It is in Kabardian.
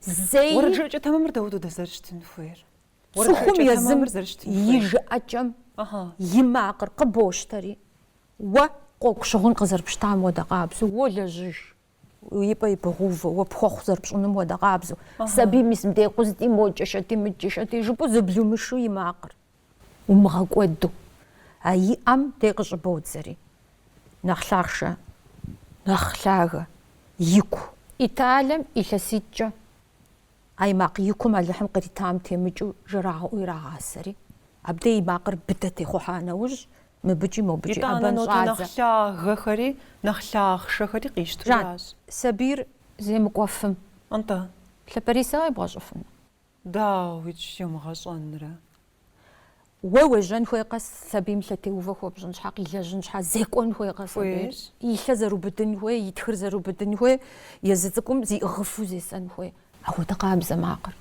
Зэи. Уэрэд жыӏэкӏэ тэмэмыр дауэду дэ зэрыщытын хуейр? Цӏыхум езым и жыӏэкӏэм и макъыр къыбощтэри, уэ къокӏу щыгъын къызэрыпщтам хуэдэ къабзэу, уолэжьыж, уи пӏэ ибогъэувэ, уэ пхуэхъу зэрыпщӏынум хуэдэ къабзэу. Сабийм мис мыдей къузти, мокӏэ щэти, мыкӏэ щэти, жыпӏэу зэблумышу и макъыр умыгъэкӏуэду. А и ӏэм дей къыщӏыбодзэри, нэхъ лъахъшэ, нэхъ лъагэ, ику. Италием илъэситӏкӏэ А и макъ икум Алыхьым къритам темыкӏыу жрагъэӏэу ирагъасэри, абдей и макъыр быдэ техъухьа нэужь, мыбыкӏи мобыкӏи Итӏанэ ӏэбэн нотэ щӏадзэ. нэхъ лъагэхэри, нэхъ лъахъшэхэри къищтэу Жан, ящӏ. сабийр земыкӏуэфым. Нтӏэ. Лъапэрисэ ебгъэщӏыфыну? Дауикӏ, йомыгъэщӏэнрэ. Уэ уежьэн хуейкъэ сабийм лъэтеувэ хуэпщӏын щхьэ, къилэжьын щхьэ, зекӏуэн хуейкъэ сабийр? Хуейщ. И лъэ зэрубыдын хуей, и тхыр зэрубыдын хуей, езы цӏыкӏум зиӏыгъыфу зесэн хуей. Апхуэдэ къабзэ макъыр.